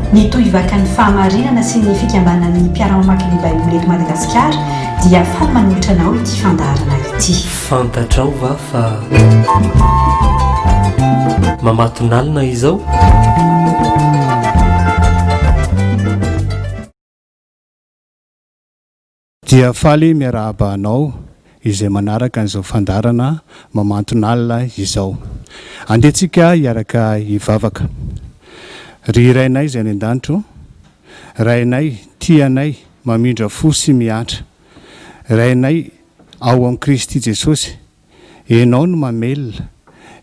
Ny Tohivakan'ny Fahamarinana sy ny Fikambanan'ny Mpiara-mamaky ny Baiboly eto Madagasikara dia faly manolotra anao ity fandaharana ity. Fantatrao va fa mamatonalina izao? Dia faly miarahaba anao izay manaraka an'izao fandaharana mamanton'alina izao. Andeha tsika hiaraka hivavaka. Ry Rainay izay any an-danitra o, Rainay tia anay, mamindra fo sy miantra. Rainay ao amin'i Kristy Jesosy, Ianao no mamelona,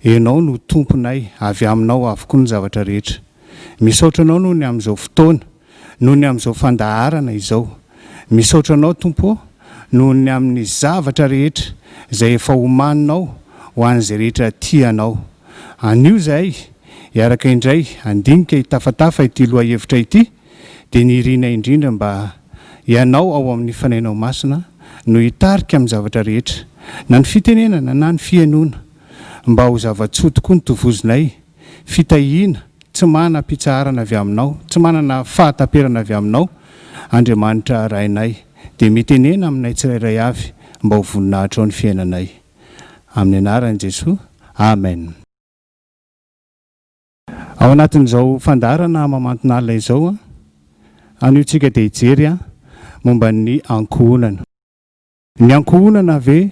Ianao no Tomponay, avy Aminao avokoa ny zavatra rehetra. Misaotra Anao noho ny amin'izao fotoana, noho ny amin'izao fandaharana izao. Misaotra Anao Tompo ô, noho ny amin'ny zavatra rehetra izay efa omaninao ho an'izay rehetra tia Anao. Anio izahay, hiaraka indray handinika hitafatafa ity lohahevitra ity, dia ny irina indrindra mba Ianao ao amin'ny Fanahinao Masina no hitarika amin'ny zavatra rehetra, na ny fitenenana na ny fihainoana, mba ho zava-tsoa tokoa ny tovozinay, fitahiana tsy manam-pitsaharana avy Aminao, tsy manana fahataperana avy Aminao, Andriamanitra Rainay, dia mitenena aminay tsirairay avy mba ho voninahitrao ny fiainanay. Amin'ny anaran'i Jesoa, Amen. Ao anatin'izao fandaharana mamanton'alina izao, anio tsika dia hijery momba ny ankohonana. Ny ankohonana ve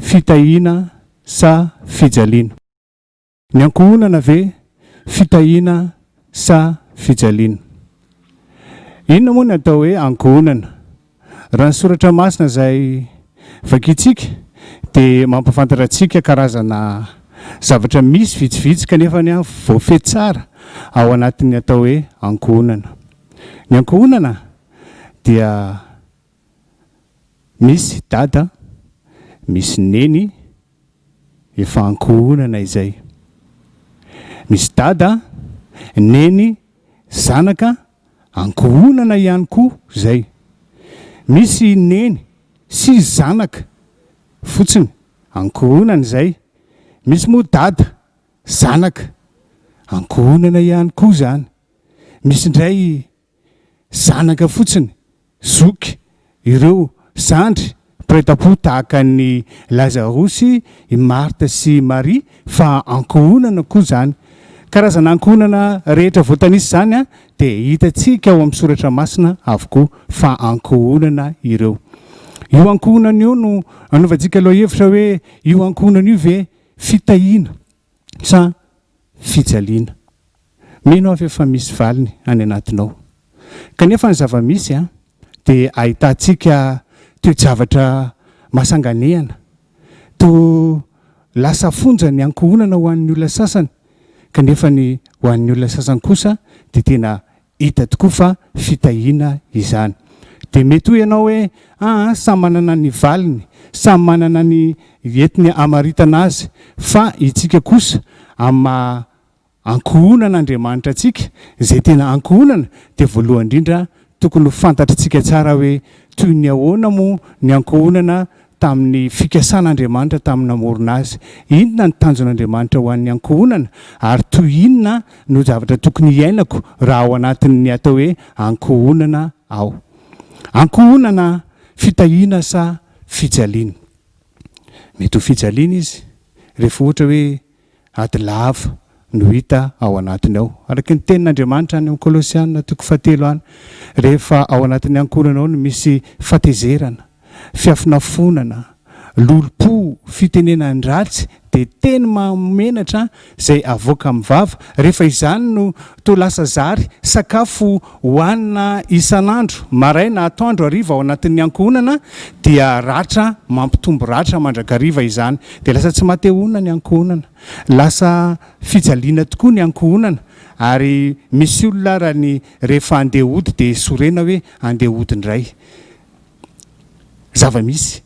fitahiana sa fijaliana? Ny ankohonana ve fitahiana sa fijaliana? Inona moa ny atao hoe ankohonana? Raha ny soratra masina izay vakintsika dia mampahafantatra antsika karazana zavatra misy vitsivitsy kanefa voafehy tsara ao anatin'ny atao hoe ankohonana. Ny ankohonana dia misy dada, misy neny, efa ankohonana izay. Misy dada, neny, zanaka, Ankohonana ihany koa izay. Misy neny sy zanaka fotsiny, ankohonana izay. Misy moa dada, zanaka, ankohonana ihany koa izany. Misy indray zanaka fotsiny, Zoky, ireo zandry mpiray tampo tahaka an'i Lazarosy, i Marta sy i Maria fa ankohonana koa izany. Karazana ankohonana rehetra voatanisa izany dia hitantsika ao amin'ny Soratra Masina avokoa fa ankohonana ireo. Io ankohonana io no anaovantsika lohahevitra hoe io ankohonana io ve fitahiana sa fijaliana? Mino aho fa efa misy valiny any anatinao. Kanefa ny zava-misy dia ahitantsika toe-javatra mahasanganehana. Toa lasa fonja ny ankohonana ho an'ny olona sasany, kanefa ny ho an'ny olona sasany kosa dia tena hita tokoa fa fitahiana izany. Dia mety hoy ianao hoe, aa, samy manana ny valiny, samy manana ny entiny hamaritana azy, fa itsika kosa amin'ny maha Ankohonana Andriamanitra antsika, izay tena ankohonana, dia voalohany indrindra tokony ho fantatritsika tsara hoe toy ny ahoana moa ny ankohonana tamin'ny fikasan'Andriamanitra tamin'ny namorona azy. Inona ny tanjon'Andriamanitra ho an'ny ankohonana ary toy inona no zavatra tokony hiainako raha ao anatin'ny atao hoe ankohonana aho. Ankohonana, fitahiana sa fijaliana? Mety ho fijaliana izy rehefa ohatra hoe Ady lava no hita ao anatiny ao. Araka ny tenin'Andriamanitra any amin'ny Kolosiana toko fahatelo any, rehefa ao anatin'ny ankohonana ao no misy fatezerana, fiafonafonana, lolompo, fitenenan-dratsy, dia teny mahamenatra izay avoaka amin'ny vava. Rehefa izany no toa lasa zary sakafo hohanina isan'andro, maraina, atoandro, hariva ao anatin'ny ankohonana, dia ratra mampitombo ratra mandrakariva izany. Dia lasa tsy maha-te-honina ny ankohonana. Lasa fijaliana tokoa ny ankohonana. Ary misy olona ara ny rehefa andeha hody dia sorena hoe andeha hody indray. Zava-misy.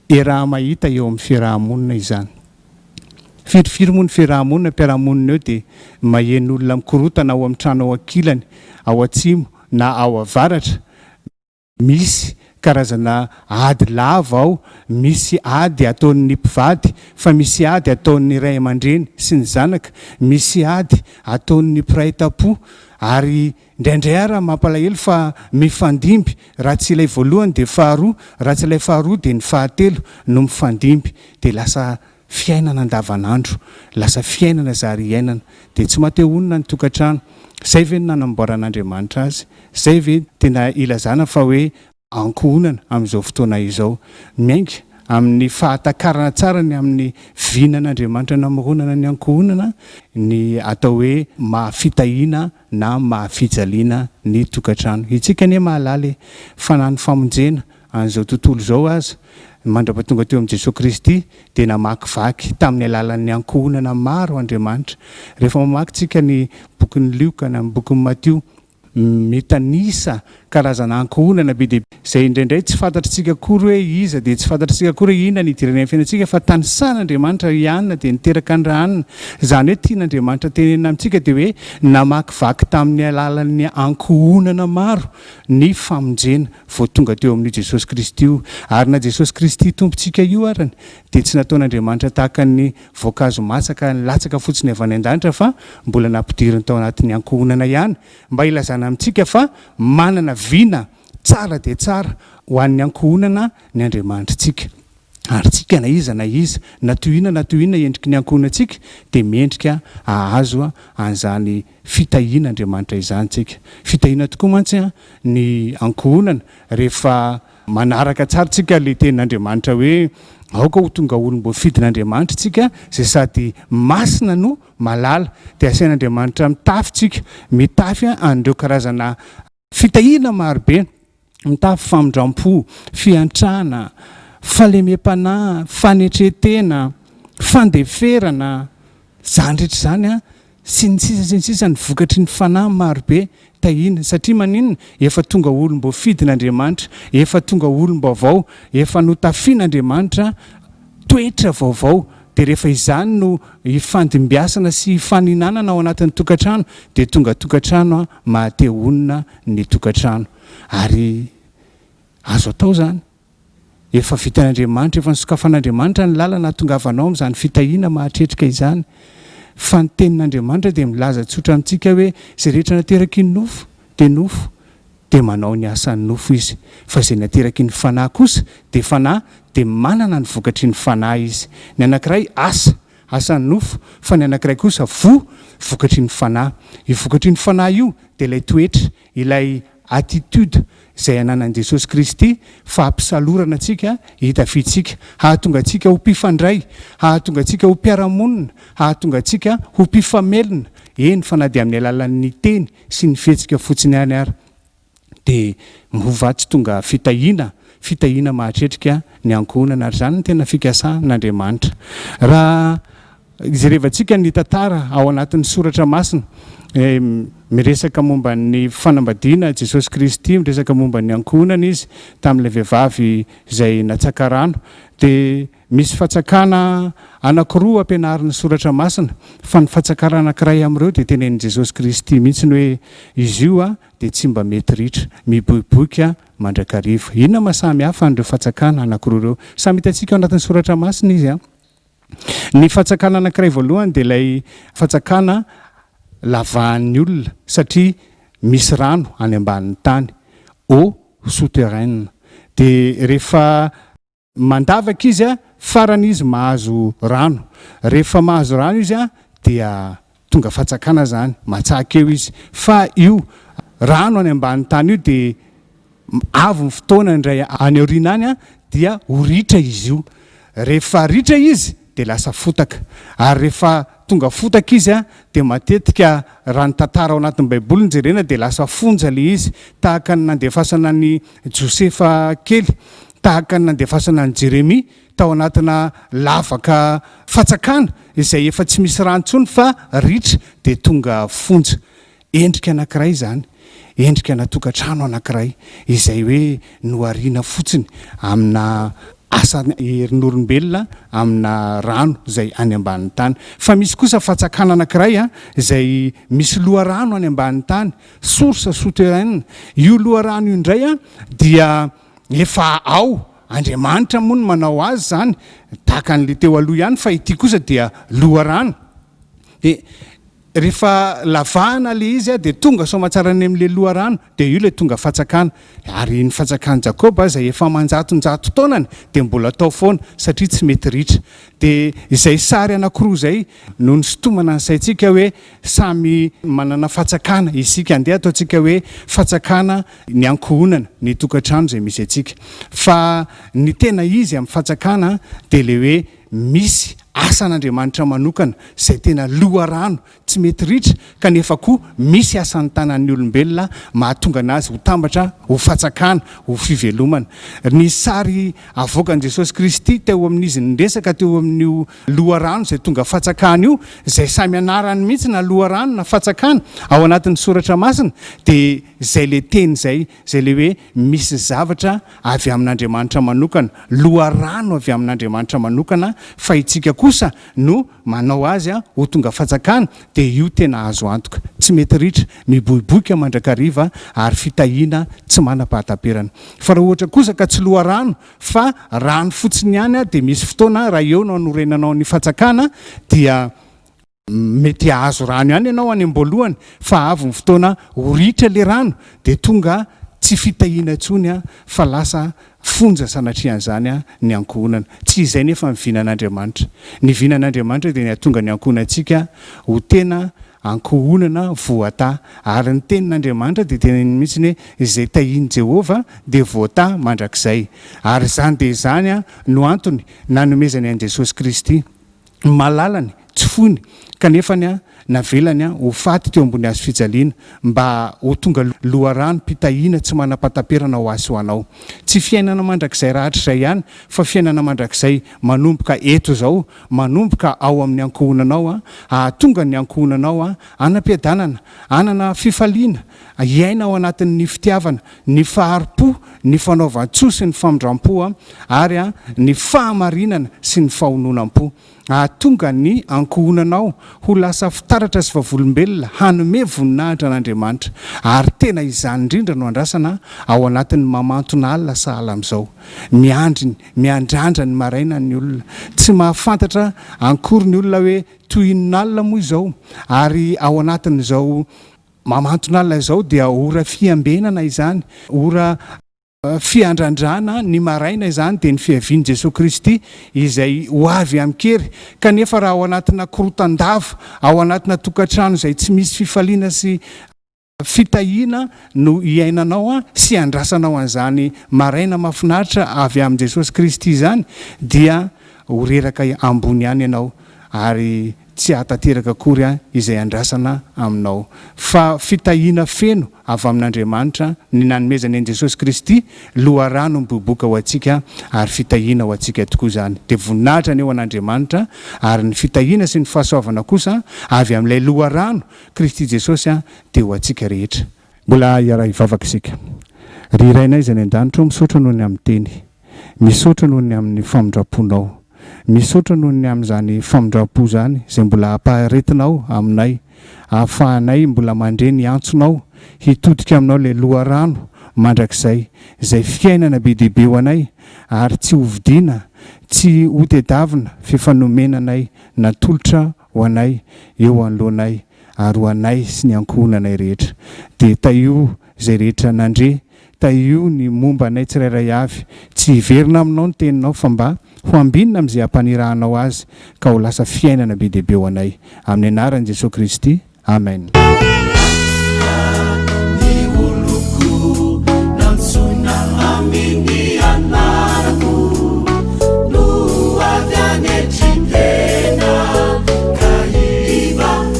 Iaraha-mahita eo amin'ny fiaraha-monina izany. Firifiry moa ny fiaraha-monina, mpiara-monina eo dia maheno olona mikorotana ao amin'ny trano ao ankilany, ao atsimo na ao avaratra. Misy. karazana ady lava ao, misy ady ataon'ny mpivady, fa misy ady ataon'ny ray aman-dreny sy ny zanaka, misy ady ataon'ny mpiray tampo, ary indraindray ara mampalahelo fa mifandimby, raha tsy ilay voalohany dia faharoa, raha tsy ilay faharoa dia ny fahatelo no mifandimby, dia lasa fiainana andavanandro, lasa fiainana zary iainana, dia tsy maha te honina ny tokantrano, izay ve no nanamboaran'Andriamanitra azy? Izay ve tena ilazana fa hoe ankohonana amin'izao fotoana izao? Miainga amin'ny fahatakarana tsara ny amin'ny vinan'Andriamanitra namoronana ny ankohonana ny atao hoe maha fitahiana na maha fijaliana ny tokantrano. Itsika anie mahalala e, fa na ny famonjena an'izao tontolo izao aza, mandra-pahatonga teo amin'i Jesoa Kristy, dia namakivaky tamin'ny alalan'ny ankohonana maro Andriamanitra. Rehefa mamaky tsika ny bokin'i Lioka na ny bokin'i Matio, mitanisa karazana ankohonana be dia be, izay indraindray tsy fantatritsika akory hoe iza, dia tsy fantatritsika akory hoe inona ny idirany amin'ny fiainantsika, fa tanisan'Andriamanitra i Anna dia niteraka an'i Rahanna. Izany hoe tian'Andriamanitra tenenina amintsika dia hoe namakivaky tamin'ny alalan'ny ankohonana maro ny famonjena vao tonga teo amin'io Jesosy Kristy io. Ary na Jesosy Kristy Tompontsika io arany dia tsy nataon'Andriamanitra tahaka ny voankazo masaka nilatsaka fotsiny avy any an-danitra fa mbola nampidiriny tao anatin'ny ankohonana ihany mba hilazana amintsika fa manana vina tsara dia tsara ho an'ny ankohonana ny Andriamanitritsika. Ary tsika na iza na iza, na toy inona na toy inona endriky ny ankohonantsika dia mendrika hahazo an'izany fitahian'Andriamanitra izany tsika. Fitahiana tokoa mantsy ny ankohonana rehefa Manaraka tsara tsika le tenin'Andriamanitra hoe aoka ho tonga olom-boafidin'Andriamanitra tsika izay sady masina no malala. Dia asain'Andriamanitra mitafy tsika, mitafy an'ireo karazana fitahiana marobe, mitafy famindram-po, fiantrana, fahalemem-panahy, fanetren-tena, fandeferana, izany rehetra izany Sy ny sisa sy ny sisa ny vokatry ny fanahy maro be tahiana satria maninona? Efa tonga olom-boafidin'Andriamanitra, efa tonga olom-baovao, efa notafian'Andriamanitra toetra vaovao, dia rehefa izany no ifandimbiasana sy ifaninanana ao anatin'ny tokantrano dia tonga tokantrano maha te honina ny tokantrano ary azo atao izany. Efa vitan'Andriamanitra, efa nosokafan'Andriamanitra ny lalana hahatongavanao amin'izany fitahiana mahatretrika izany. Fa ny tenin'Andriamanitra dia milaza tsotra amintsika hoe izay rehetra nateraky ny nofo dia nofo, dia manao ny asan'ny nofo izy. Fa izay nateraky ny Fanahy kosa dia fanahy, dia manana ny vokatry ny Fanahy izy. Ny anankiray asa, asan'ny nofo, fa ny anankiray kosa voa, vokatry ny Fanahy. Io vokatry ny Fanahy io dia ilay toetra, ilay attitude izay ananan'i Jesosy Kristy fa hampisalorana antsika hitafiantsika, hahatonga antsika ho mpifandray, hahatonga antsika ho mpiara-monina, hahatonga antsika ho mpifamelona, eny fa na dia amin'ny alalan'ny teny sy ny fihetsika fotsiny ihany ara dia moa va tsy tonga fitahiana, fitahiana mahatretrika ny ankohonana ary izany no tena fikasan'Andriamanitra. Raha Jerevantsika ny tantara ao anatin'ny soratra masina. Miresaka momba ny fanambadiana Jesosy Kristy, miresaka momba ny ankohonana Izy tamin'ilay vehivavy izay natsaka rano. Dia misy fatsakana anankiroa ampianarin'ny soratra masina, fa ny fatsakana anankiray amin'ireo dia tenenin'i Jesosy Kristy mihitsy hoe izy io dia tsy mba mety ritra, miboiboika mandrakariva. Inona maha samy hafa an'ireo fatsakana anankiroa ireo? Samy hitantsika ao anatin'ny soratra masina izy. Ny fatsakana anankiray voalohany dia ilay fatsakana lavahan'ny olona satria misy rano any ambanin'ny tany, eau souterraine. Dia rehefa mandavaka izy, farany izy mahazo rano. Rehefa mahazo rano izy dia tonga fatsakana izany, matsaka eo izy. Fa io rano any ambanin'ny tany io dia Avy ny fotoana indray any aoriana any dia ho ritra izy io. Rehefa ritra izy dia lasa fotaka. Ary rehefa tonga fotaka izy dia matetika raha ny tantara ao anatin'ny baiboly no jerena dia lasa fonja ilay izy. Tahaka ny nandefasana an'i Josefa kely, tahaka ny nandefasana an'i Jeremia tao anatina lavaka fatsakana izay efa tsy misy rano intsony fa ritra dia tonga fonja. Endrika anankiray izany, endrika ana tokantrano anankiray izay hoe nohariana fotsiny amina asa herin'olombelona amina rano izay any ambanin'ny tany. Fa misy kosa fatsakana anankiray izay misy loharano any ambanin'ny tany, source souterraine. Io loharano io indray dia. efa ao, Andriamanitra moa no manao azy izany, tahaka an'ilay teo aloha ihany fa ity kosa dia loharano. Dia rehefa lavahana ilay izy dia tonga soamatsara any amin'ilay loharano, dia io ilay tonga fatsakana. Ary ny fatsakan'i Jakoba izay efa aman-jatonjato taonany dia mbola tao foana satria tsy mety ritra. Dia izay sary anankiroa izay no nisintomana ny saintsika hoe samy manana fatsakana isika. Andeha ataontsika hoe fatsakana ny ankohonana, ny tokantrano izay misy antsika. Fa ny tena izy amin'ny fatsakana dia ilay hoe misy asan'Andriamanitra manokana izay tena loharano tsy mety ritra kanefa koa misy asan'ny tanan'ny olombelona mahatonga anazy ho tambatra, ho fatsakana, ho fivelomana. Ny sary avoakan'i Jesosy Kristy teo amin'izy niresaka teo amin'io loharano izay tonga fatsakana io, izay samy anarany mihitsy na loharano na fatsakana ao anatin'ny soratra masina dia izay ilay teny izay, izay ilay hoe misy zavatra avy amin'Andriamanitra manokana, loharano avy amin'Andriamanitra manokana fa itsika kosa no manao azy ho tonga fanjakana dia io tena azo antoka, tsy mety ritra, miboiboika mandrakariva ary fitahiana tsy manam-pahataperana. Fa raha ohatra kosa ka tsy loharano fa rano fotsiny ihany dia misy fotoana raha eo no anorenanao ny fanjakana dia mety hahazo rano ihany ianao any am-boalohany fa avy ny fotoana ho ritra ilay rano dia tonga tsy fitahiana intsony fa lasa fonja sanatria an'izany ny ankohonana. Tsy izay nefa ny vinan'Andriamanitra. Ny vinan'Andriamanitra dia ny hahatonga ny ankohonantsika ho tena ankohonana voatahy. Ary ny tenin'Andriamanitra dia teneniny mihitsy hoe izay tahian'i Jehovah dia voatahy mandrakizay. Ary izany dia izany no antony nanomezany an'i Jesosy Kristy. Malalany, tsy foiny, kanefa ny navelany ho faty teo ambony hazo fijaliana, mba ho tonga loharanom-pitahiana tsy manam-pahataperana ho ahy sy ho anao. Tsy fiainana mandrakizay rahatrizay ihany, fa fiainana mandrakizay manomboka eto izao, manomboka ao amin'ny ankohonanao, hahatonga ny ankohonanao hanam-piadanana, hanana fifaliana, hiaina ao anatin'ny fitiavana, ny fahari-po, ny fanaovan-tsoa sy ny famindram-po ary ny fahamarinana sy ny fahononam-po. Hahatonga ny ankohonanao ho lasa fitaratra sy vavolombelona hanome voninahitra an'Andriamanitra. Ary tena izany indrindra no andrasana ao anatin'ny mamantona alina sahala amin'izao. Miandry, miandrandra ny maraina ny olona. Tsy mahafantatra ankory ny olona hoe toy inona alina moa izao. Ary ao anatin'izao mamantona alina izao dia ora fiambenana izany, ora Fiandrandrana ny maraina izany dia ny fiavian'i Jesoa Kristy izay ho avy amin-kery. Kanefa raha ao anatina korotan-dava, ao anatina tokantrano izay tsy misy fifaliana sy fitahiana no iainanao sy andrasanao an'izany maraina mahafinaritra avy amin'i Jesosy Kristy izany dia ho reraka ambony ihany ianao ary tsy hahatanteraka akory izay andrasana aminao. Fa fitahiana feno avy amin'Andriamanitra ny nanomezany an'i Jesosy Kristy, loharano miboiboika ho antsika, ary fitahiana ho antsika tokoa izany. Dia voninahitra anie ho an'Andriamanitra, ary ny fitahiana sy ny fahasoavana kosa avy amin'ilay loharano, Kristy Jesosy, dia ho antsika rehetra. Mbola hiara-hivavaka isika. Ry Rainay izay any an-danitra ô, misaotra noho ny amin'ny Teny. Misaotra noho ny amin'ny famindram-ponao. Misaotra noho ny amin'izany famindram-po izany izay mbola ampaharetinao aminay, ahafahanay mbola mandre ny antsonao hitodika aminao ilay loharano mandrakizay, izay fiainana be dia be ho anay ary tsy hovidiana, tsy hotedavina f'efa nomena anay, natolotra ho anay eo anoloanay ary ho anay sy ny ankohonanay rehetra. Dia tahio izay rehetra nandre Tahio ny momba anay tsirairay avy. Tsy hiverina aminao ny teninao fa mba ho ambinina amin'izay ampanirahanao azy ka ho lasa fiainana be dia be ho anay. Amin'ny anaran'i Jesoa Kristy. Amen. Ny oloko nantsoina amin'ny anarako no avy any Egyptena ka hivavaka.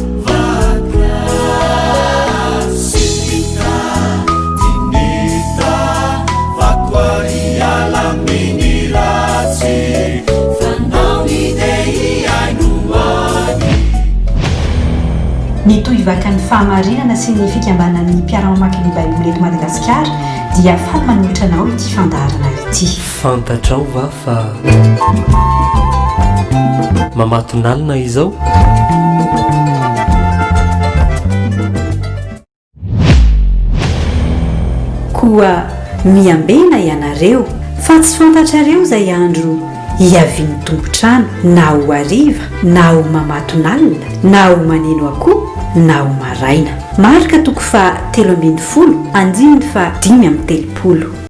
Ny tohivakan'ny fahamarinana sy ny fikambanan'ny mpiara-mamaky ny Baiboly eto Madagasikara dia faly manolotra anao ity fandaharana ity. Fantatrao va fa mamatonalina izao? Koa Miambena ianareo, fa tsy fantatrareo izay andro hiavian'ny tompon-trano, na ho hariva, na ho mamatonalina, na ho maneno akoho, na ho maraina. Marka toko faha 13 andininy faha 35.